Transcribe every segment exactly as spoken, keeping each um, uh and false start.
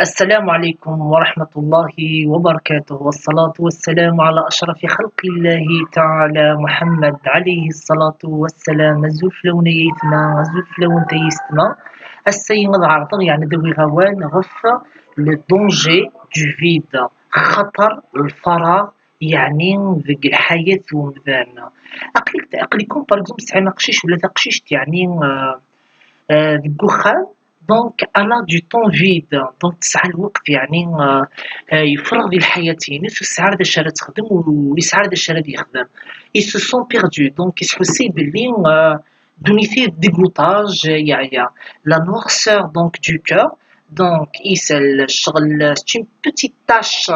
السلام عليكم ورحمة الله وبركاته، والصلاة والسلام على أشرف خلق الله تعالى محمد عليه الصلاة والسلام. Azul fell-awen ay aytma, azul fell-awen ay yessetma. Ass-a ad ɛerḍeɣ, yeɛni ad awiɣ awal ɣef le danger du vide, xaṭer lfaraɣ yeɛni deg lḥayat n umdan. Aql-ik, aql-iken par exemple tesɛim aqcic wala taqcict yeɛni, euh, euh, deg uxxam, donc elle a du temps vide, donc tesɛa lweqt yeɛni, euh, euh, yefreɣ di lḥayat-ines, ur tesɛi ara d acu ara texdem, ur yesɛi ara d acu ara d-yexdem. Ils se sont perdus, donc yettḥussi belli, euh, ddunit-is dégoûtée, yeɛya. La noirceur donc du cœur, donc isal ccɣel, c'est une petite tache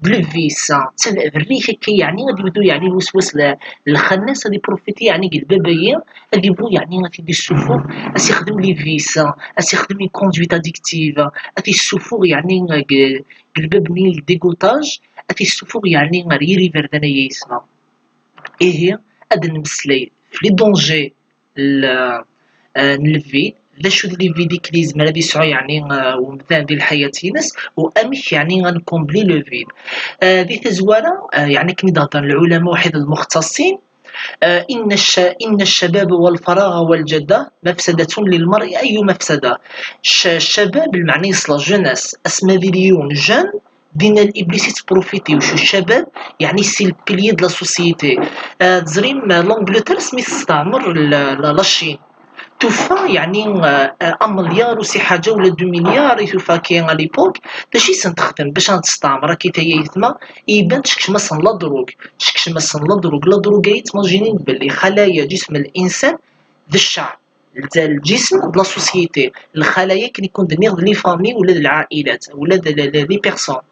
de le vice, d rrif akka, yeɛni ad yebdu yeɛni lweswas, l-, lxannas ad iprofiti yeɛni deg lbaba-yi, ad yebdu yeɛni ad t-id-issuffuɣ, ad s-ixdem les vices, ad s-ixdem une conduite addictive, ad t-issuffuɣ yeɛni deg, deg lbab-nni n dégoûtage, ad t-issuffuɣ yeɛni ɣer yir iberdan ay aytma. Ihi, ad nemmeslay ɣef les dangers n, eh, n le vide, d acu d le vide i yezmer ad yesɛu yeɛni, eh, umdan di lḥayat-ines, u amek yeɛni ad ncombli le vide. Eh, di tazwara, eh, yeɛni akken i d-heddren lɛulama u ḥid lmuxtaṣin, eh, إن الش-، إن الشباب والفراغ والجدة مفسدة للمرء أي مفسدة. Cc-, ccabab, lmeɛna-is la jeunesse, asma d yiwen jeune, dinna Iblis yettprofiti, wacu, ccabab, yeɛni c'est le pilier de la société. Eh, teẓrim, eh, l'Angleterre asmi testeɛmer la, la, la Chine, tufa yeɛni, eh, eh, un milliard u si ḥaǧa wala deux milliards i tufa ki à l'époque. D acu i sen-texdem bac ad testeɛmer akka ay aytma? Iban tekcem-asen la drogue, tekcem-asen la drogue, la drogue-ayi ttmajinin belli xalaya ǧism n l'insan d cceɛb, lǧism d la société, lxalaya akken i ken-d-nniɣ d les familles wala d lɛailat wala d les, les, les personnes.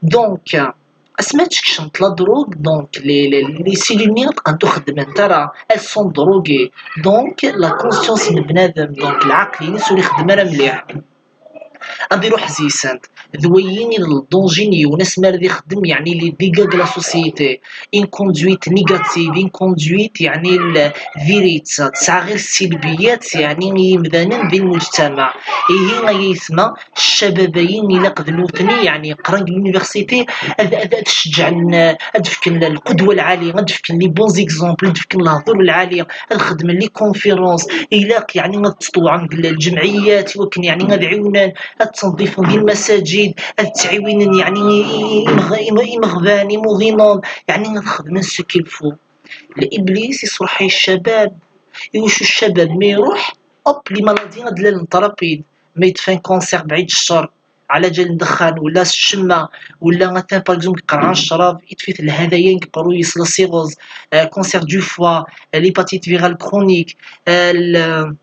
Donc, euh, asma tekcem la drogue, donc les, les, les cellules-nni ur xeddment ara, elles sont droguées. Donc la conscience n bnadem, donc lɛaqel-ines ur ixeddem ara mliḥ. Ad iruḥ zi-sent. D wayi i d le danger n yiwen asmi ara d-ixeddem yeɛni les dégâts de la société. Une conduite négative, une conduite yeɛni l-, diri-tt, tesɛa ɣir ssilbiyat yeɛni i yimdanen di lmujtamaɛ. Ihi ay aytma, ccabab-ayi ilaq d nutni yeɛni qqaren deg l'université ad, ad, ad ceǧǧɛen, ad fken lqudwa lɛali, ad fken les bons exemples, ad fken lehdur lɛali, ad xedmen les conférences, ilaq yeɛni ad tṭewɛen deg lǧemɛiyat i wakken yeɛni ad ɛiwnen, ad ttnḍifen di lmasajid, ad ttɛiwinen yeɛni i, i, imeɣ-, imeɣ-, imeɣban, imuḍinen, yeɛni ad xedmen ce qu'il faut. L'Iblis yesruḥay ccabab. Iwacu ccabab ma iruḥ, hop, les maladies ad d-llalent rapide, ma yeṭṭef un cancer bɛid ccer, ɛla ǧal n ddexxan, wala s ccemma, wala atan, par exemple, yeqreɛ ccrab, yeṭṭef-it lhadayen, yeqru-yas la cirrhose, euh, cancer du foie, euh, l'hépatite virale chronique, euh, le,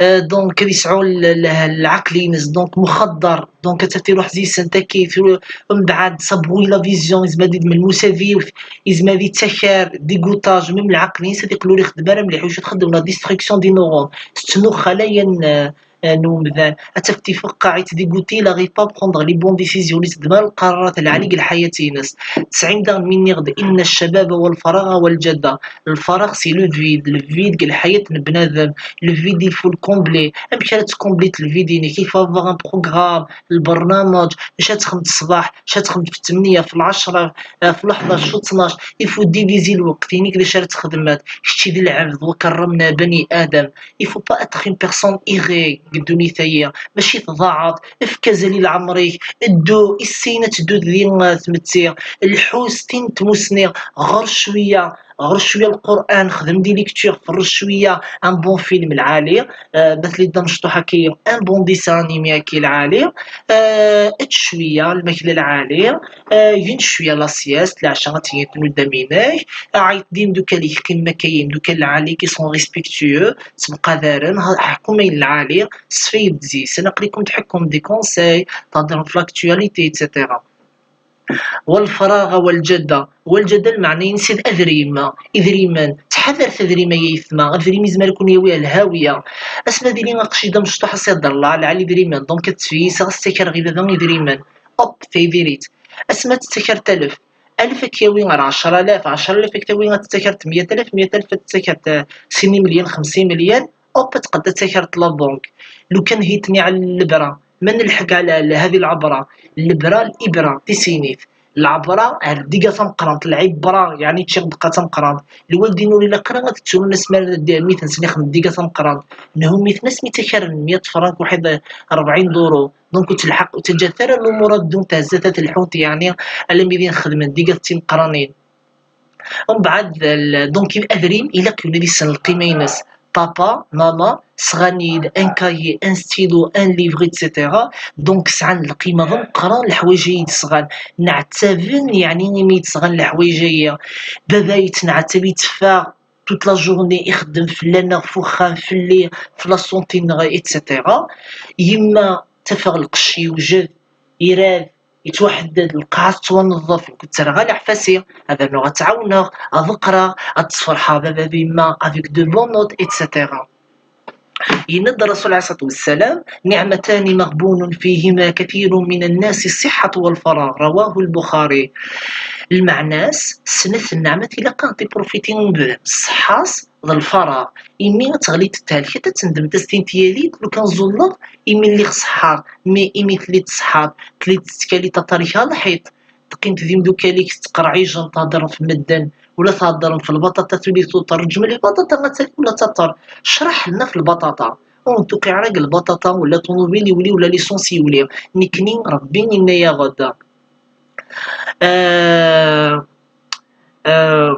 euh, donc ad yesɛu l-, l-, lɛaqel-ines, donc muxadder, donc ad taf tiruḥ zi-sent akka, mbeɛd ça brouille la vision, yezmer ad idem lmusaviwt, yezmer ad yettakar, dégoûtage, même lɛaqel-ines ad yeqqel ur ixeddem ara mliḥ, wacu txeddem la destruction des neurones, tettnux xalaya n, euh, n umdan. Ad taf tifeqqaɛit dégoûtée, il arrive pas à prendre les bonnes décisions, ur yettxemmim ara lqararat lɛali deg lḥayat-ines. Tesɛim daɣen mi nniɣ-d إن الشباب والفراغ والجدة. Lfaraɣ c'est le vide, le vide deg lḥayat n bnadem. Le vide il faut le combler. Amek ara tcomblit le vide-inek? Il faut avoir un programme, lbernameǧ, acu ad txedmeḍ ṣṣbeḥ, acu ad txedmeḍ f ttmenya, f lɛecṛa, eh, f leḥdac, f ttnac. Il faut diviser lweqt-inek d acu ara txedmeḍ. Kečči d lɛebd, وكرمنا بني آدم. Il faut pas être une personne aisée deg ddunit-ayi. Mačči tḍaɛeḍ, efk azal i leɛmer-ik, ddu, issin ad tedduḍ di, eh, tmetti, lḥu s tin n tmussni, ɣer cwiya, ɣer cwiya Lqur'an, xdem des lectures, ferrez cwiya, un bon film lɛali, eh, ma telliḍ d amecṭuḥ akka, un bon dessin animé akka lɛali, eh, ečč cwiya lmakla lɛali, eh, gen cwiya la sieste, leɛca ad tili tnuddam-inek, ɛayt-d i imeddukal-ik, qqim akka i imeddukal lɛali qui sont respectueux, ttemqadaren, ha-, ḥkum ayen lɛali, sfayed zi-sen, aql-ikum tḥekkum des conseils, theddrem f l'actualité, et cetera. والفراغ والجدة. والجدة lmeɛna-ines d adrim, idrimen. Ttḥadaret adrim ay aytma, adrim yezmer ad ken-yawi ar lhawiya. Asma d-yili aqcic d amecṭuḥ, ad s-ihder lɛali idrimen, donc ad tfeyyiseɣ, ad s-ttakareɣ i baba idrimen. Hop, taydirit. Asma ad tettakar alef, alef ad k-yawi ɣer ɛecra alaf, ɛecra alaf ad k-tawi ad tettakar meyya alaf, meyya alaf ad tettakar, eh, sin imelyan, xemsa imelyan, hop, ad tqedder ad tettakar la banque. Lukan hi-ten-i ɛla lebra, Ma nelḥeq ɛla, ɛla hadi lɛebra, lebra, l'ibra, tisinit. Lɛebra, ar ddiga tameqqrant, lɛibra, yeɛni ttiɣ ddeqqa tameqqrant. Lwaldin ur ilaq ara ad ttun asmi ara d-, mi ten-sniɣ n ddiga tameqqrant. Nhum-iten asmi ttakaren meyya frank waḥid rebɛin duru. Donc ur telḥeq, ur ttaǧǧat ara lumuṛ ad ddunt ar zdat ad lḥunt, yeɛni alammi d ayen xedmen ddiga d timeqqranin. Umbeɛd, donc adrim ilaq yiwen ad issen lqima-ines. Papa, mama, sɣan-iyi-d un cahier, un stylo, un livre, et cetera. Donc sɛan lqima d ameqqran leḥwayeǧ i yi-d-sɣan. Nɛettaben, yeɛni imi i yi-d-sɣan leḥwayeǧ-agi. Baba yettneɛtab, yetteffeɣ toute la journée, ixeddem fell-aneɣ, f uxxam, fell-i, f la santé-nneɣ, et cetera. Yemma tafeɣ lqecc yewjed, irad, yettwaḥedded, lqaɛa tettwaneḍḍef, nekk tterɣaleɣ ɣef-as, ad rnuɣ ad tt-ɛawneɣ, ad qqreɣ, ad tt-sferḥeɣ baba d yemma avec de bonnes notes, et cetera. Yenna-d Rasul ɛalayhi ṣṣalatu wassalam: نعمتان مغبون فيهما كثير من الناس الصحة والفراغ، رواه البخاري. Lmeɛna-s, snat nneɛmat ilaq ad ɣ-tt-iprofiti umdan, ṣṣeḥḥa-s d lfaraɣ. Imi ad teɣliḍ tetthelkeḍ, ad tendmeḍ ass-n tiyali, lukan tẓulleḍ, imi lliɣ ṣeḥḥaɣ, mi imi telliḍ ṣeḥḥaḍ, telliḍ tettkaliḍ aṭar-ik ɣer lḥiṭ, teqqimeḍ d imeddukal-ik, tettqerɛijeḍ, theddreḍ f medden, wala theddreḍ f lbaṭaṭa, tuli tuṭer, ǧǧem lbaṭaṭa ad tali wala taṭer, craḥ lna f lbaṭaṭa, ur n-tuqiɛ ara deg lbaṭaṭa, wala ṭunubil iwli, wala licence iwli. Nekni, Rebbi yenna-yaɣ-d, euh, euh,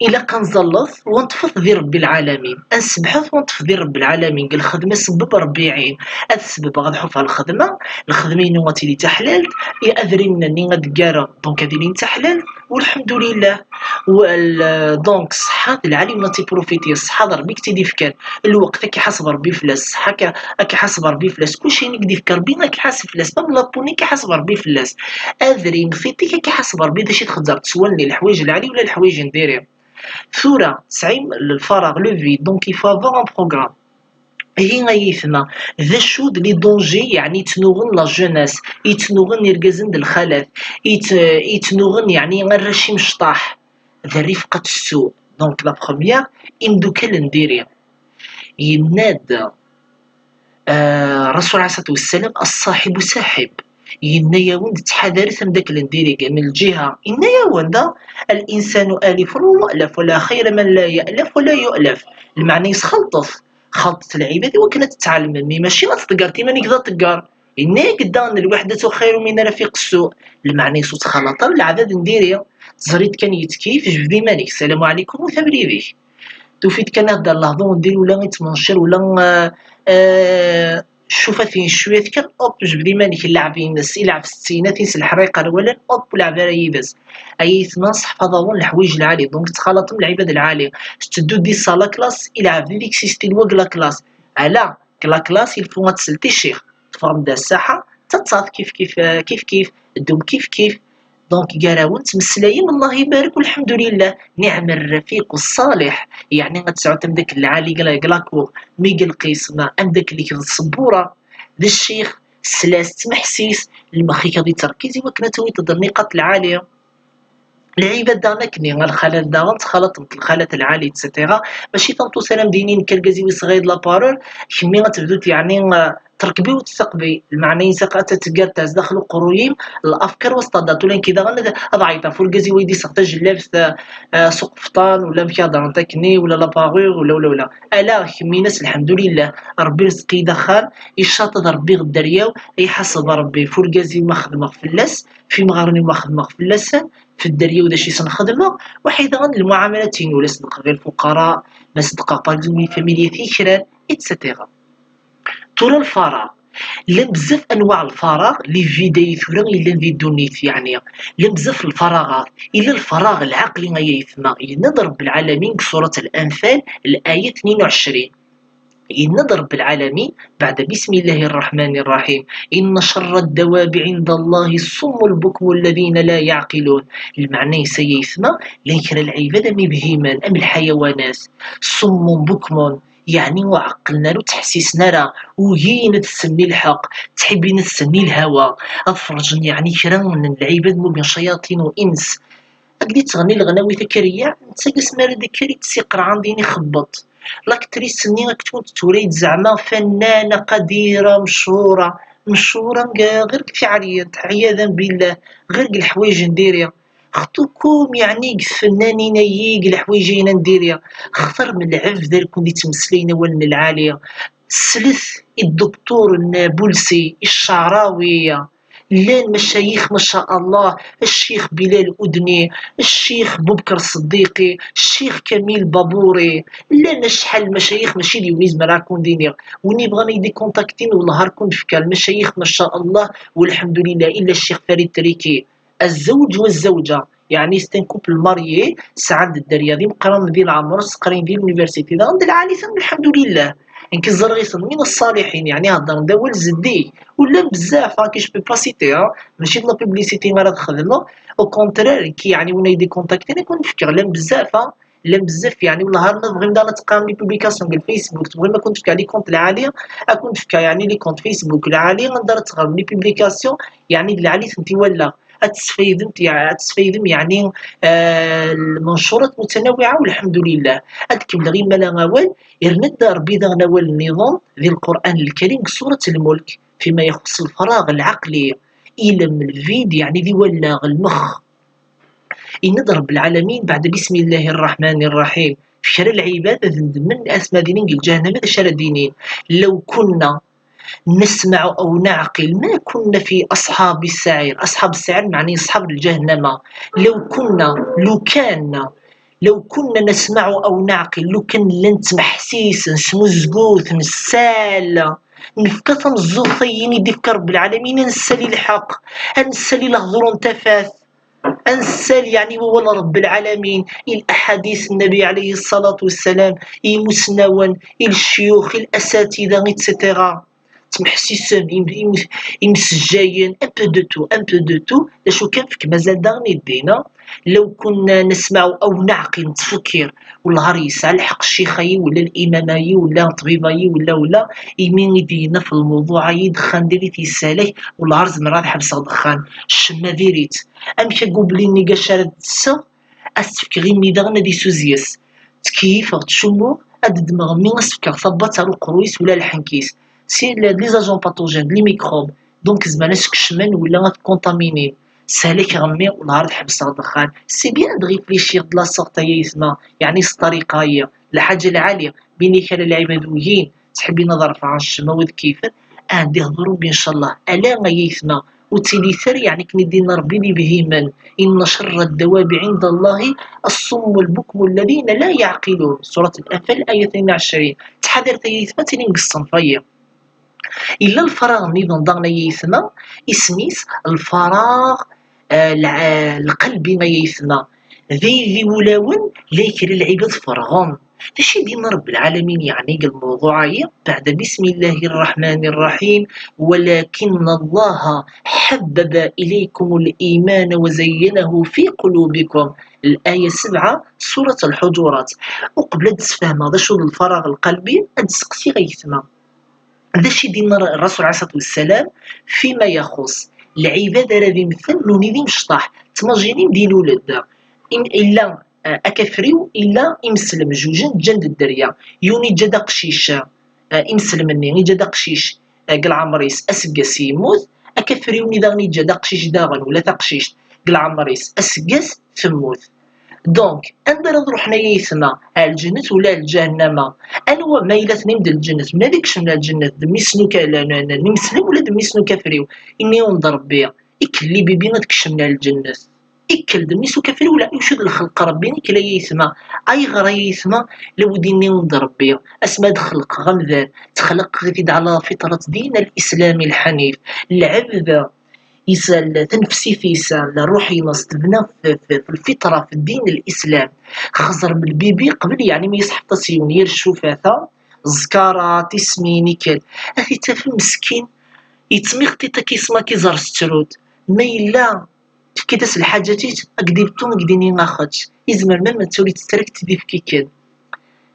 ilaq ad nẓallet u ad neṭṭfet di Rebbi lɛalamin, ad nsebḥet u ad neṭṭfet di Rebbi lɛalamin, deg lxedma sebbeb Rebbi iɛin. Ad sebbebeɣ ad ḥufeɣ lxedma, lxedma-inu ad tili d taḥlalt, i adrimen-nni ad d-ggareɣ, donc ad ilin d taḥlalt, u lḥemdulillah. U l-, donc ṣṣeḥḥa d lɛali ad tt-iprofiti, ṣṣeḥḥa d Rebbi i k-tt-id-ifkan, lweqt ad k-iḥaseb Rebbi fell-as, ṣṣeḥḥa ad k-, ad k-iḥaseb Rebbi fell-as, kulci i k-d-ifka Rebbi ad k-iḥaseb fell-as, même la peau-nni ad k-iḥaseb Rebbi fell-as. Adrim, tiṭ-ik ad k-iḥaseb Rebbi d acu i txezzreḍ s wallen, leḥwayeǧ lɛali wala leḥwayeǧ n diri. Tura tesɛim lfaraɣ, le vide, donc il faut avoir un programme. Ihi ay aytma, d acu d les dangers yeɛni yettnuɣen la jeunesse, yettnuɣen irgazen d lxalat, yett-, yettnuɣen yeɛni arrac imecṭaḥ, d rrifqa tessu. Donc la première, imeddukal n diri. Yenna-d, euh, Rasul ɛalayhi ṣṣalatu wassalam: الصاحب ساحب. Yenna-yawen-d ttḥadaret ameddakel n diri, من الجهة, yenna-yawen-d: الإنسان آلف ومؤلف، ولا خير من لا يألف ولا يؤلف. Lmeɛna-is xelṭet, xelṭet lɛibad i wakken ad tettɛelmem, mi mačči ad tḍeggreḍ iman-ik d aḍegger. Yenna-yak-d daɣen: الوحدة خير من رفيق السوء. Lmeɛna-is ur ttxalaṭ ara leɛbad n diri. Teẓriḍ kan yettkeyyif, jbed iman-ik, salam ɛlikum, wwet abrid-ik. Tufiḍ kan ad d-, lehḍur n diri ula ittmencir ula, euh, euh, ccufatin cwiya kan, hop, jbed iman-ik, lɛeb-ines, ilɛeb s ttinatin s leḥriqa ar walan, hop, ur lɛeb ara yid-s. Ay aytma, seḥfaḍ-awen leḥwayeǧ lɛali, donc ttxalaṭem lɛibad lɛali. Tetteddu di ṣṣala classe, ilɛeb d deg-s isti lwag la classe. Ala, deg la classe, il faut ad tsel i ccix. Teffɣem-d ar ssaḥa, d taṭṭaḍ kif kif, euh, kif kif, ddum kif kif. Donc, gar-awen ttmeslayem, Allah ibarek, ulḥemdulillah, niɛm rrafiq ṣṣaliḥ. Yeɛni ad tesɛuḍ ameddakel lɛali deg la, deg la cour, mi deg lqism, ameddakel-ik d ṣṣebbura, d ccix, sla-s, ttmeḥsis, lmex-ik ad yettrekkiz i wakken ad tawiḍ-d nniqaṭ lɛali. Lɛibad daɣen akken, lxalat daɣen, ttxalaṭent lxalat lɛali, et cetera. Mačči tameṭṭut ara m-d-yinin nekk argaz-iw isɣa-yi-d la parole, kemmi ad tebduḍ yeɛni, eh, terkeb-iw taqbi, lmeɛna-ines ad teggar tɛezz daxel uqerruy-im, l'afkar wa s-taddat, ula nekki daɣen ad, ad ɛeyṭeɣ f urgaz-iw ay d-iseɣ tajellabt, eh, s uqefṭan, ula amek i heddrent akken-i, ula la parure, ula, ula, ula. Ala, kemmi-ines, lḥemdulillah, Rebbi irezq-iyi-d axxam, icaṭ ad rebbiɣ dderya-w, ad iḥaseb Rebbi f urgaz-iw ma xedmeɣ fell-as, f imɣaren-iw ma xedmeɣ fell-asen, f dderya-w d acu i sen-xedmeɣ, waḥid daɣen lmuɛamalat-inu, ula s-neqbel fuqara, ma ṣeddqeɣ par exemple i familya-t yekran, et cetera. Tura lfaraɣ. Llan bezzaf anwaɛ lfaraɣ, les vides ay tura yellan di ddunit, yeɛni llan bezzaf lfaraɣat. Yella lfaraɣ lɛaqli ay aytma, yenna-d Rebbi lɛalamin deg surat Al-Anfal, laya tnin u ɛecrin. Yenna-d Rebbi lɛalamin, beɛda bismillahi rraḥmani rraḥim: إن شر الدواب عند الله الصم البكم الذين لا يعقلون. Lmeɛna-ines ay aytma, llan kra lɛibad am ibhimen, am lḥayawanat, صم بكم, yeɛni ur ɛeqqlen ara, ur ttḥessisen ara, ugin ad ssnen i lḥeqq, ttḥibbin ad ssnen i lhawa, ad ferrǧen yeɛni kra n lɛibad, mugen ccayaṭin u ins. Ad d-ittɣenni leɣnawit akka reyyaɛ, netta deg asmi ara d-ikker itess iqerɛen din ixebbeṭ. L'actrice-nni ad k-twent tura-yi-d zeɛma fannana qadira mecura. Mecura, ɣer tiɛriyent, ɛiyadan billah, ɣer leḥwayeǧ n diri. Xtukum, yeɛni, deg tfennanin-ayi, deg leḥwayeǧ-ayi n diri. Xtar n lɛebd ara ken-d-yettmeslayen awal n lɛali. Slet i dduktur n Bulsi, i Ccɛrawi. Llan macayix, ma sha Allah, ccix Bilal Udni, ccix Bubker Ṣeddiqi, ccix Kamil Baburi. Llan acḥal n macayix, mačči d yiwen i zemreɣ ad ken-d-iniɣ. Win yebɣan ad yi-d-ikontaktin, wellah ar ken-d-fkeɣ lmacayix, ma sha Allah, walḥemdulillah, illa ccix Farid Triki. Azewǧ wa zzewǧa, yeɛni c'est un couple marié, sɛan-d dderya d imeqqranen di leɛmer, sseqrin di l'université, daɣen d lɛali-ten, lḥemdulillah. Nekk ẓriɣ-iten min ṣṣaliḥin, yeɛni heddren-d awal zeddig. U llan bezzaf, ha, ki je peux pas citer, ha, mačči d la publicité ara txedmeɣ. Au contraire, ki, yeɛni, win ay d-ikontaktin, ad ken-fkeɣ, llan bezzaf, ha. Llan bezzaf, yeɛni, wellah ar ma tebɣim daɣen ad teqqarem les publications deg Facebook, tebɣim ad ken-fkeɣ les comptes lɛali, ad ken-fkeɣ, yeɛni, les comptes Facebook lɛali, anda ara teɣrem les publications, yeɛni, d lɛali-tent i wallaɣ. Ad tesfaydem, yeɛ-, ad tesfaydem, yeɛni, eh, lmencurat mutanawiɛa, walḥemdulillah. Ad kemmleɣ imala awal, yerna-d Rebbi daɣen awal nniḍen di Lqur'an Lkarim deg Surat Lmulk, fima ixuṣṣ lfaraɣ lɛaqli, ilem, lvid, yeɛni di wallaɣ, lmex. Yenna-d Rebbi lɛalamin, beɛda bismillahi rraḥmani rraḥim, f kra n lɛibad ad ndemmen asma dinin deg lǧahennama, d acu ara d-inin? Law kunna نسمع أو نعقل ما كنا في أصحاب السعير. أصحاب السعير معني أصحاب الجهنم. لو كنا، لو كان، لو كنا نسمع أو نعقل، لو كان llan ttmeḥsisen, smuzguten, ssal, nefka tameẓẓuɣt-ayi i d-ifka Rebbi lɛalamin, ad nessali lḥeqq, ad nessali lehdur n tafat. Ad nessali, yeɛni, wawal Rebbi lɛalamin, i laḥadit n Nnbi ɛalayhi ṣṣalatu wassalam, i imusnawen, i lecyux, i lasatida, et cetera. Ttemḥessisen, im-, im-, imsejjayen, un peu de tout, un peu de tout, d acu kan, fek mazal daɣen i ddin, ha? Law kunna nesmaɛu aw neɛqil, nettfekkir, wellah ar yesɛa lḥeqq ccix-ayi, wala limam-ayi, wala ṭṭbib-ayi, wala, wala, imi i d-yenna f lmewḍuɛ-ayi, ddexxan diri-t yessalak, wellah ar zemreɣ ad ḥebseɣ ddexxan. Ccemma diri-tt. Amek agubli-nni gac ara d-tesseɣ? Ad s-fkeɣ imi daɣen ad isuzyes. Ttkeyyifeɣ, ttcummuɣ, ad d-ddmeɣ mmi, ad s-fkeɣ tabbatt ar uqerruy-is wala lḥenk-is. Si le-, les agents pathogènes, les microbes. Donc, zemren ad skecmen wala ad contaminin. Ssehlakeɣ mmi, wellah ar ad ḥebseɣ ddexxan. C'est bien de réfléchir de la sorte-ayi, ay aytma, yeɛni s ṭṭariqa-ayi. Lḥaǧa lɛali, mi kra n lɛibad ugin, ttḥebbin ad refɛen ccemma u ad keyyfen, ad d-ihder Rebbi, ncallah. Ala, ay aytma, ur ttilit ara, yeɛni, akken i d-yenna Rebbi, d ibhimen. إن شر الدواب عند الله الصم البكم الذين لا يعقلون. Surat Al-Anfal, aya tnin u ɛecrin. Ttḥadaret, ay aytma, ad tilim deg ṣṣenf-ayi. Yella lfaraɣ nniḍen daɣen, ay aytma, isem-is lfaraɣ, eh, lɛ-, lqelbi, ay aytma. D ayen di wulawen, la kra n lɛibad ferɣen. D acu i d-yenna Rebbi lɛalamin, yeɛni, deg lmewḍuɛ-ayi? Beɛda bismillahi rraḥmani rraḥim, ولكن الله حبب إليكم الإيمان وزينه في قلوبكم. Laya sebɛa, Surat Lḥuǧurat. Uqbel ad d-sfehmeɣ d acu d lfaraɣ lqelbi, ad d-seqsiɣ aytma. D acu i d-yenna Rasul ɛalayhi ṣṣalatu wassalam fima yaxuṣ lɛibad ara d-imten, nuni d imecṭaḥ, ttmajinin d ilul-d. Im-, illa, eh, akafriw, illa imeslem, jujen ǧǧan-d dderya. Yiwen iǧǧa-d aqcic, eh, imeslem-nni iǧǧa-d aqcic, eh, deg leɛmer-is, aseggas yemmut, akafriw-nni daɣen iǧǧa-d aqcic daɣen, wala taqcict, deg leɛmer-is, aseggas temmut. Donc, anda ara d-ruḥen, ay aytma? Ar lǧennet wala ar lǧahennama? Anwa, ma yella tnin d lǧennet, ma d ikcem ar lǧennet, d mmi-s n uka-, n, n, n imeslem wala d mmi-s n ukafriw? Ini-awen-d Rebbi, ikk-, les bébés ad kecmen ar lǧennet. Ikk-, d mmi-s ukafriw, wala iwcu d lxelq Rebbi, ikk-, ay aytma. Ayɣer, ay aytma? Lawd ini-awen-d Rebbi, asmi ad xelqeɣ amdan, ttxelqeɣ-it-id ɛla fitrat din al-Islam al-ḥanif. Lɛebd isal tanefsit-is, ṛṛuḥ-ines tebna f, f, f lfitra, f ddin n Lislam. Xẓer-m lbibi qbel, yeɛni, mi yesḥeṭṭ-as yiwen yir ccufat-a, ẓẓkarat, tismin, ikad. Ad t-id-tafem meskin, yettmiqṭiṭ akka, yesma k-iẓer s ttrut. Ma yella tefkiḍ-as lḥaǧat-is, ad k-d-ibṭu, ad k-d-ini axeč. Izmer ma, ma tturi-tt trakt d ifkiken.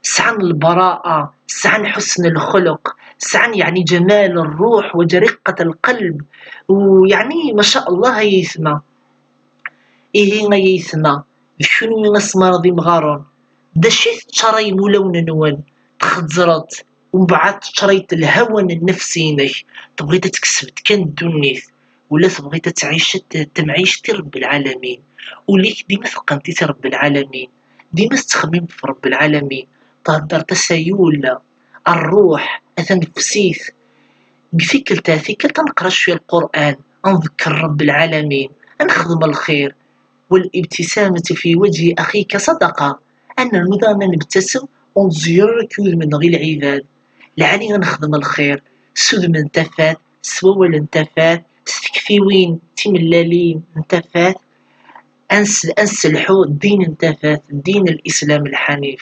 Sɛan lbara'a, sɛan ḥusn lxuluq, sɛan, yeɛni, ǧamal ṛṛuḥ wa ǧariqat lqelb, u, yeɛni, ma ca Allah, ay aytma. Ihi, ay aytma, d kunwi asmar d imɣaren, d acu i teččaṛayem ulawen-nwen, txeẓẓreḍ, Umbeɛd tettṛayt lhawa n nnefs-inek, tebɣiḍ ad tkesbeḍ kan ddunit, ula tebɣiḍ ad tɛiceḍ temɛict i Ṛebbi lɛalamin. Ul-ik dima teqqen-it i Ṛebbi lɛalamin, dima tettxemmim ɣef Ṛebbi lɛalamin, theddreḍ-as a yul, a ṛṛuḥ, a tanefsit. Deg tikkelt ar tikkelt ad neqra cwiya Lqur'an, ad nḍekker Ṛebbi lɛalamin, ad nexdem lxir. والابتسامة في وجه أخيك صدقة. Ad nernu daɣen ad nebtasem, ur neẓẓeg ara akk udem-nneɣ i lɛibad. Lɛali ad nexdem lxir, s udem n tafat, s wawal n tafat, s tektiwin timellalin n tafat, ad nes-, ad nesselḥu ddin n tafat, ddin n Lislam lḥanif.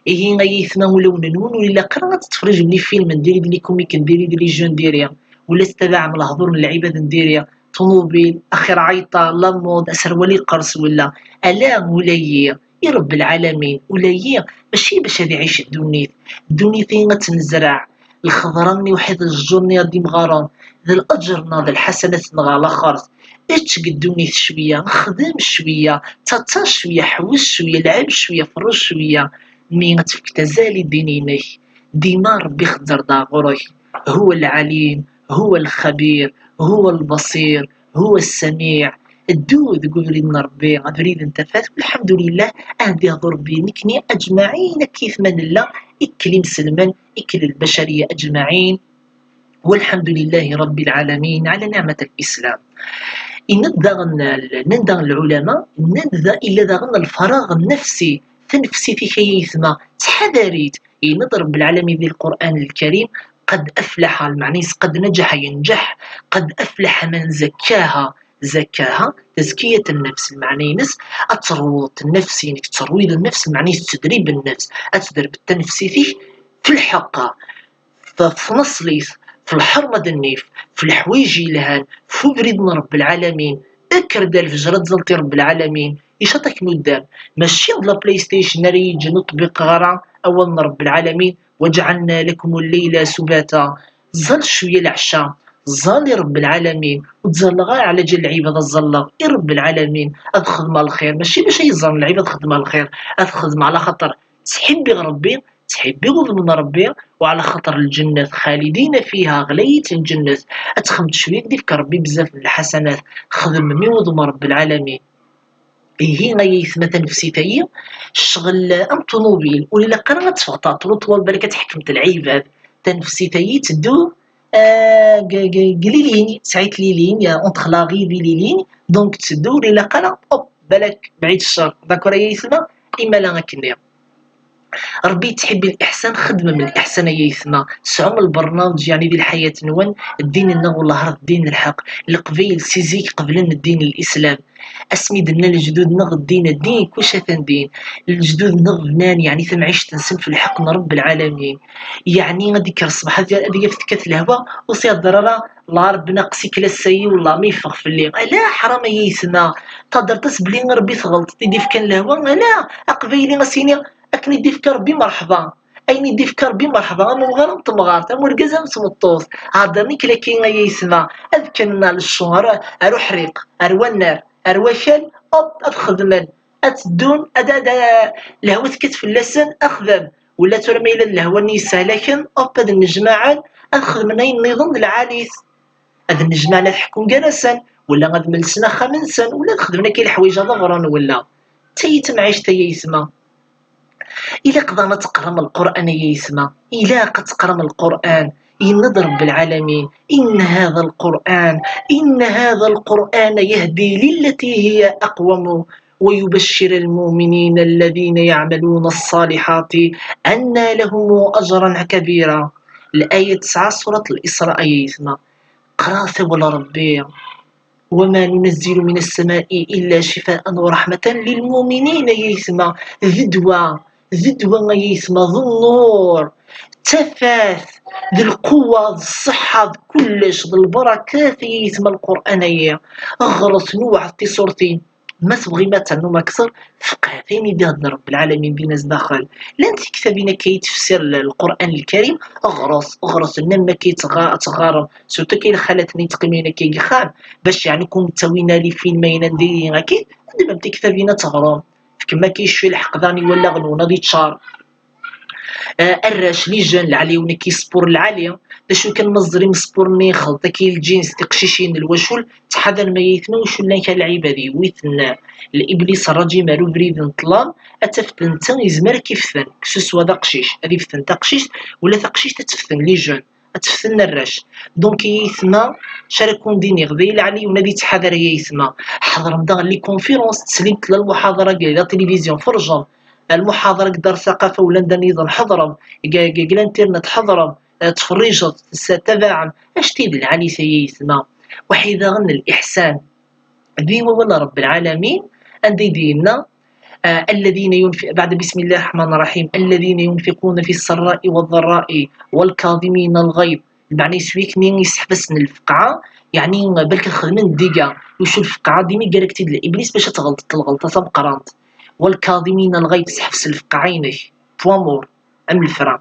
Ihi ay aytma, ulawen-nwen ur ilaq ara ad tettferriǧem les films n diri, d les comiques n diri, d les jeux n diri, ula tettabaɛem lehdur n lɛibad n diri, ṭunubil, axir ɛayṭa, la mode, aserwal iqers wala. Ala, ulayi i Ṛebbi lɛalamin, ulayi mačči bac ad iɛic ddunit. Ddunit-i ad tt-nezreɛ, lxeḍra-nni uḥid, lejjur-nni ad d-imɣaren, d laǧer-nneɣ d lḥasanat-nneɣ ɣer laxert. Ečč deg ddunit cwiya, xdem cwiya, ttaṭṭa cwiya, ḥewwes cwiya, lɛeb cwiya, ferreǧ cwiya, mi ad tefkeḍ azal i ddin-inek, dima Ṛebbi ixedder-d ɣur-k. هو العليم، هو الخبير، هو البصير، هو السميع. Ddu deg ubrid n Ṛebbi, abrid n tafat, walḥemdulillah, ad d-ihdu Ṛebbi nekni aǧmaɛin akka aytma nella, ikkel imselmen, ikkel lbacariya aǧmaɛin. والحمد لله رب العالمين على نعمة الإسلام. Yenna-d daɣen, nnan daɣen lɛulama, nnan da, illa daɣen lfaraɣ nnefsi, tanefsit-ik ay aytma, ttḥadar-it. Yenna-d Ṛebbi lɛalamin di Lqur'an Lkarim: قد أفلح, lmeɛna-is قد نجح, ينجح, قد أفلح من زكاها, زكاها, تزكية النفس, lmeɛna-ines ad terwuḍ nnefs-inek, terwiḍ nnefs, lmeɛna-is tedrib nnefs, ad tedreb tanefsit-ik f lḥeqq, f tneṣlit, f lḥerma d nnif, f leḥwayeǧ yelhan, f ubrid n Ṛebbi lɛalamin. Kker-d ar lfeǧr ad tẓalleḍ i Ṛebbi lɛalamin. Icaṭ-ak nuddam. Mačči d la PlayStation ara yi-yeǧǧen ur ṭbiqeɣ ara awal n Ṛebbi lɛalamin: وجعلنا لكم الليل سباتا. Ẓẓal cwiya leɛca, ẓẓal i Ṛebbi lɛalamin. Ur ttẓalleɣ ara ɛla ǧal lɛibad, ad ẓẓalleɣ i Ṛebbi lɛalamin, ad xedmeɣ lxir. Mačči bac ad yi-ẓẓallen lɛibad xedmeɣ lxir, ad xedmeɣ ɛla xaṭer ttḥibbiɣ Ṛebbi, ttḥibbiɣ udem n Ṛebbi, u ɛla xaṭer lǧennet, خالدين فيها, ɣlayet n lǧennet. Ad texdmeḍ cwiya, ad k-d-ifk Ṛebbi bezzaf n lḥasanat. Xdem mi udem Ṛebbi lɛalamin. Ihi ay aytma, tanefsit-ayi, ccɣel am ṭunubil, ur ilaq ara ad teffeɣ tɛeṭṭel uṭwal balak ad tḥekmeḍ lɛibad. Tanefsit-ayi teddu, ah, g-, g-, g les lignes, sɛit les lignes, entre l'arrêt et les lignes, donc teddu, ur ilaq ara, hop, balak, bɛid ccer, d'accord ay aytma, imala akkenni. Ṛebbi yettḥibbi liḥsan, xedmem liḥsan ay aytma, sɛum lbernamej, yeɛni di lḥayat-nwen, ddin-nneɣ wellah d ddin n lḥeqq, Leqbayel si zik qeblen ddin n Lislam, asmi d-nna lejdud-nneɣ ddin, ddin, kuc atan din, lejdud-nneɣ bnan, yeɛni tamɛict-nsen f lḥeqq n Ṛebbi lɛalamin, yeɛni ad d-ikker ṣṣbeḥ ad, ad yaf tekkat lehwa, ur s-ihedder ara lɛerb naqs i klassa-yi, wellah ma yeffeɣ fell-i, ala ḥram ay aytma, thedreḍ-as belli Ṛebbi tɣelṭeḍ i d-ifkan lehwa, ala, aqbayli a s-yini, akken i d-ifka Ṛebbi merḥba. Ayen i d-ifka Ṛebbi merḥba, am umɣar am temɣart, am urgaz am tmeṭṭut. Heddren i klaki ay aytma, ad kkren ar leccu, ar, ar uḥriq, ar wannar, ar wakal, hop, ad xedmen, ad teddun, ad, ad, ad, lehwa tekkat fell-asen, axdam. Wala tura ma yella d lehwa-nni yessehlaken, hop, ad nnejmaɛen, ad xedmen ayen nniḍen d lɛali-t. Ad nnejmaɛen ad ḥekkun gar-asen, wala ad melsen axxam-nsen, wala ad xedmen akka leḥwayeǧ ad ɣren, wala. D tayi tamɛict ay aytma. Ilaq daɣen ad teqqrem Lqur'an ay aytma. Ilaq ad teqqrem Lqur'an. Yenna-d Ṛebbi lɛalamin: إن هذا القرآن، إن هذا القرآن يهدي للتي هي أقوم ويبشر المؤمنين الذين يعملون الصالحات أن لهم أجرا كبيرا. Laya tesɛa, surat Lisra ay aytma. Qraɣ-t awal Ṛebbi. وما ننزل من السماء إلا شفاء ورحمة للمؤمنين ay aytma. D ddwa, d ddwa ay aytma, d nnur, d tafat, d lqewwa, d ṣṣeḥḥa, d kullec, d lbarakat ay aytma Lqur'an-ayi. Ɣret, newɛed tiṣurtin. Ma tebɣim ad ternum akteṛ, feqhet ayen i d-ihedder Ṛebbi lɛalamin din zdaxel. Llant tektabin akka i tefsir l-, Lqur'an Lkarim, ɣret, ɣret, nnan ma akka i tɣa-, ad teɣɣarem, surtout akka i lxalat-nni yettqimin akka deg yexxam, bac yeɛni kum ttawin alifin ma ynan diri akka, ddmem tiktabin ad teɣrem. Fkem akka i cwi lḥeqq daɣen i wallaɣ-nwen ad iččar. Ah, arrac, les jeunes, lɛali, win akka yespuṛ lɛali, d acu kan ma ẓrim spuṛ-nni ixelṭ akka lǧins, tiqcicin, lwacul, ttḥadar ma yaytma, wacul llan kra lɛibad yewwi-ten liblis rrajim ar ubrid n ṭṭlam, ad tafet netta yezmer ad k-iften, que ce soit d aqcic, ad iften taqcict, wala taqcict ad teften les jeunes, ad teften arrac. Donc, yaytma, acu ara kun-d-iniɣ, d ay lɛali, win ad yettḥadar, yaytma. Ḥeḍrem daɣen les conférences, teslim la lmuḥaḍara deg la télévision, ferjem lmuḥaḍara deg Dar Saqafa wala anda nniḍen, ḥeḍrem, deg, deg, deg l'internet ḥeḍrem, eh, ttferrijet, tessa-, tabaɛem, acu-t-id lɛali-t, yaytma. Waḥi daɣen liḥsan. Di wawal Ṛebbi lɛalamin, anda i d-yenna, ah, الذين ينف-, بعد بسم الله الرحمن الرحيم، الذين ينفقون في السراء والضراء والكاظمين الغيظ. Lmeɛna-is wi akken iseḥbes n lfeqɛa, yeɛni balak ad xedmen ddiga, iwacu lfeqɛa dima iggar-ak-tt-id liblis bac ad tɣelṭeḍ lɣelṭa tameqqrant. والكاظمين الغيظ, seḥbes lfeqɛa-inek, poids mort, am lefra.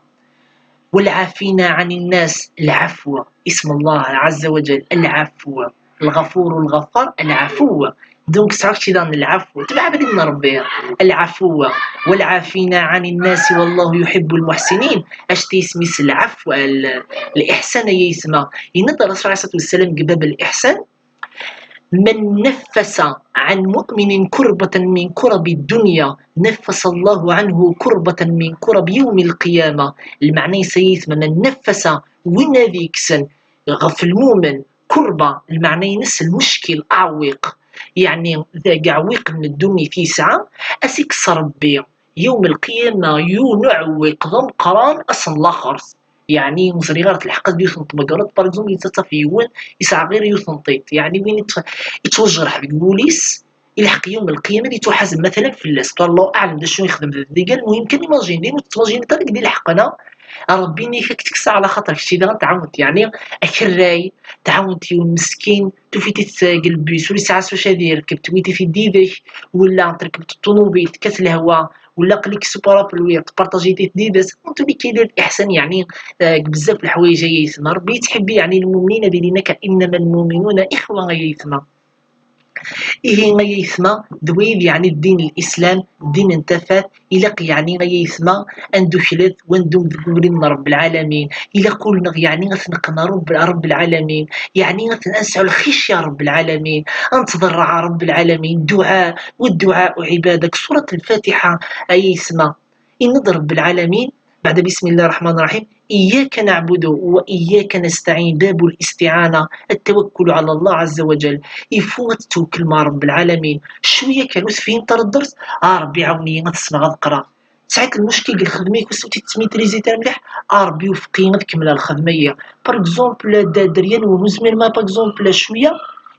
والعافين عن الناس, lɛafwa, isem Allah ɛazza wa jal, lɛafwa, الغفور الغفار العفو. Donc, tesɛa kečč daɣen lɛafwa, tebɛ abrid n Rebbi, lɛafwa. والعافين عن الناس والله يحب المحسنين. Acu-t yisem-is? Lɛafwa, l-, liḥsan, ay aytma. Yenna-d Ṛṛasul ɛalayhi ṣṣalatu wassalam deg bab liḥsan, من نفس عن مؤمن كربة من كرب الدنيا نفس الله عنه كربة من كرب يوم القيامة. Lmeɛna-is, ay aytma, من نفس, win ad yekksen ɣef lmumen, kurba, lmeɛna-ines lmuckil, aɛewwiq, yeɛni d aɛewwiq n ddunit yesɛa, ad s-ikkes Rebbi yawm lqiyama yiwen uɛewwiq d ameqqran ass n laxert. Yeɛni ur ẓriɣ ara telḥeq-as-d yiwet n tmeggrat, par exemple, yettaṭṭaf yiwen, yesɛa ɣir yiwet n tiṭ. Yeɛni win yettwajreḥ deg wul-is, ilḥeq yawm lqiyama ad yettwaḥaseb matalan fell-as. Tura Allahu aɛlam d acu yexdem d ddiga, lmuhim kan imagine, din ur tettmajiniḍ ara deg d-ilḥeqen-a. Rebbi yenna-ak ad k-tekkes ɛla xaṭer kečči daɣen tɛawen-t, yeɛni akerray, tɛawen-t yiwen meskin, tufiḍ-it deg lbus, ur yesɛi s wacu ad yerkeb, tewwiḍ-it-id yid-k, wala terkbeḍ ṭṭunubilt, tekkat lehwa, wala aql-ik s uparapluwi, tpartajiḍ-it yid-s, en tout cas, yella liḥsan, yeɛni, eh, deg bezzaf leḥwayeǧ, ay aytma. Rebbi yettḥibbi, yeɛni, lmumnin ad ilin akka, إنما المؤمنون إخوة, ay aytma. Ihi, ay aytma, d wid, yeɛni, ddin n Lislam, ddin n tafat, ilaq, yeɛni, ay aytma, ad nduklet, ad ndum deg ubrid n Rebbi lɛalamin. Ilaq ul-nneɣ, yeɛni, ad t-neqqen ar Rebbi, ar Rebbi lɛalamin. Yeɛni, ad t-, ad nesɛu lxic, ya Rebbi lɛalamin. Ad nettḍerreɛ ar Rebbi lɛalamin. Dduɛa, والدعاء عبادة, deg surat Lfatiḥa, ay aytma. Yenna-d Rebbi lɛalamin, بعد بسم الله الرحمن الرحيم, إياك نعبد وإياك نستعين, باب الاستعانة, التوكل على الله عز وجل. Il faut ad tettwekklem ar Rebbi lɛalamin. Cwiya kan ur tefhimeḍ ara dders, a Rebbi ɛawen-iyi ad ssneɣ ad qqreɣ. Tesɛiḍ lmuckil deg lxedma-ik, ur s-, ur tt-tettmitriziḍ ara mliḥ, a Rebbi wefq-iyi ad kemmleɣ lxedma-yi. Par exemple, d-, Dderya n Wehuzmir, ma par exemple cwiya,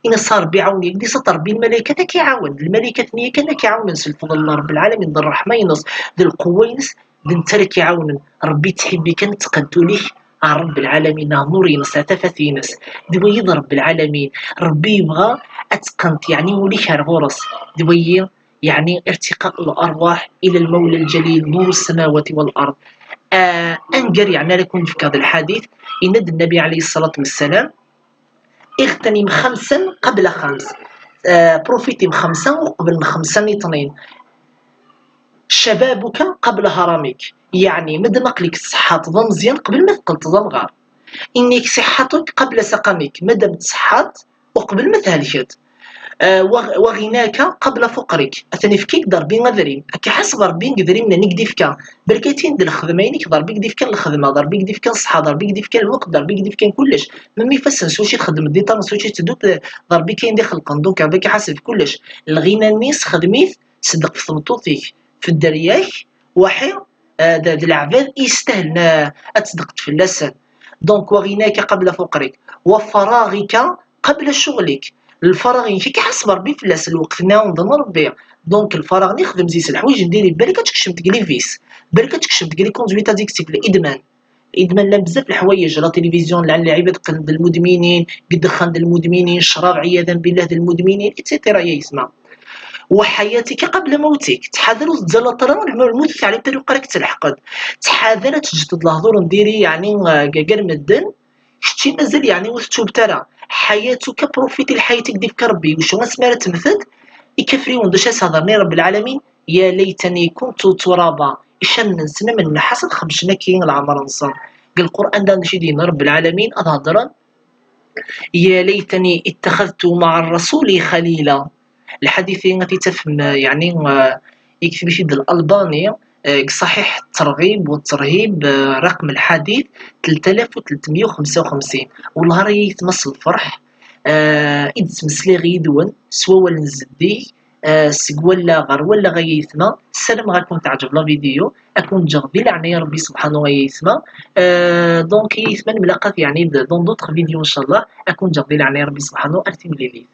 ini-as a Rebbi ɛawen-iyi, di ṣṣat Rebbi lmalaykat ad k-iɛawen, lmalaykat-nni kan ad k-iɛawnen s lfeḍl n Rebbi lɛalamin, d ṛṛeḥma-ines, d lqewwa-ines, d netta ara k-iɛawnen. Rebbi yettḥibbi kan, tteqqent ul-ik ar Rebbi lɛalamin, ar nnur-ines, ar tafat-ines. D wayi d Rebbi lɛalamin. Rebbi yebɣa ad teqqent, yeɛni, ul-ik ar ɣur-s. D wayi, yeɛni, ارتقاء الأرواح إلى المولى الجليل نور السماوات والأرض. Ah, angar, yeɛni, ara kun-d-fkeɣ d lḥadit, yenna-d Nnabi ɛalayhi ṣṣalatu wassalam, اغتنم خمسا قبل خمس. Ah, profitim xemsa uqbel n xemsa nniṭnin. شبابك قبل هرمك, yeɛni, madam aql-ik tṣeḥḥaḍ d ameẓyan qbel ma teqqleḍ d amɣar. إنك صحتك قبل سقمك, madam tṣeḥḥaḍ uqbel ma thelkeḍ. Ah, wa-, وغناك قبل فقرك, ad ten-ifk-ik-d Rebbi adrim, ad k-iḥaseb Rebbi deg idrimen-nni i k-d-ifka. Balak ad tin d lxedma-inek, d Rebbi i k-d-ifkan lxedma, d Rebbi i k-d-ifkan ṣṣeḥḥa, d Rebbi i k-d-ifkan lweqt, d Rebbi i k-d-ifkan kullec. Même ifassen s wacu i txeddmeḍ, d iṭarren s wacu i tettedduḍ, d Rebbi kan i d-ixelqen. Donc, Rebbi ad k-iḥaseb kullec. Lɣina-nni sxedm-it, ṣeddeq ɣef tmeṭṭut-ik, ɣef dderya-k, waḥi, ah, d, d leɛbad i yestahlen, ah, ad tṣeddqeḍ fell-asen. Donc, وغناك قبل فقرك, وفراغك قبل شغلك. Lfaraɣ-inek ad k-iḥaseb Rebbi fell-as, lweqt-nni ɛawneḍ Rebbi. Donc, lfaraɣ-nni xdem zzi-s leḥwayeǧ n diri, balak ad tekcem deg les vices, balak ad tekcem deg les conduites addictives, l'idman. Idman llan bezzaf leḥwayeǧ, la télévision, llan lɛibad qqlen d lmudminin, deg ddexxan d lmudminin, ccrab, عياذا بالله, d lmudminin, et cetera, ay aytma. وحياتك قبل موتك, ttḥadar ur tettẓallaḍ ara, lmut ur teɛlimeḍ ara yuqar ad k-telḥeq-d. Ttḥadar ad teǧǧeḍ lehdur n diri, yeɛni, ah, gar medden, kečči mazal, yeɛni, ur tettubeḍ ara. حياتك, profiti lḥayat i k-d-ifka Rebbi, wacu asmi ara temmteḍ, ikafriwen d acu ara s-hedren i Rebbi lɛalamin, يا ليتني كنت ترابا. Icammen-nsen am nnḥas ad xebcen akkin leɛmer-nsen. Deg Lqur'an d acu i d-yenna Rebbi lɛalamin ad hedren. يا ليتني اتخذت مع الرسول خليلا. Lḥadit-agi ad t-tafem, eh, yeɛni, eh, yekteb-it-id Lalbani, eh, deg Ṣaḥiḥ Ttṛaɣib u Ttṛahib, eh, raqem lḥadit tlata alaf u tletmeyya u xemsa u xemsin. Wellah ara yaytma s lferḥ, eh, i d-ttmeslayeɣ yid-wen s wawal n zeddig, eh, seg wallaɣ ɣer wallaɣ ay aytma. Ssarameɣ ad ken-teɛǧeb la vidéo, ad ken-ǧǧeɣ di leɛnaya Rebbi subḥanu ay aytma. Eh, donc ay aytma nemlaqat yeɛni d-, dans d'autres vidéos ncallah, ad ken-ǧǧeɣ di leɛnaya Rebbi subḥanu ar timlilit.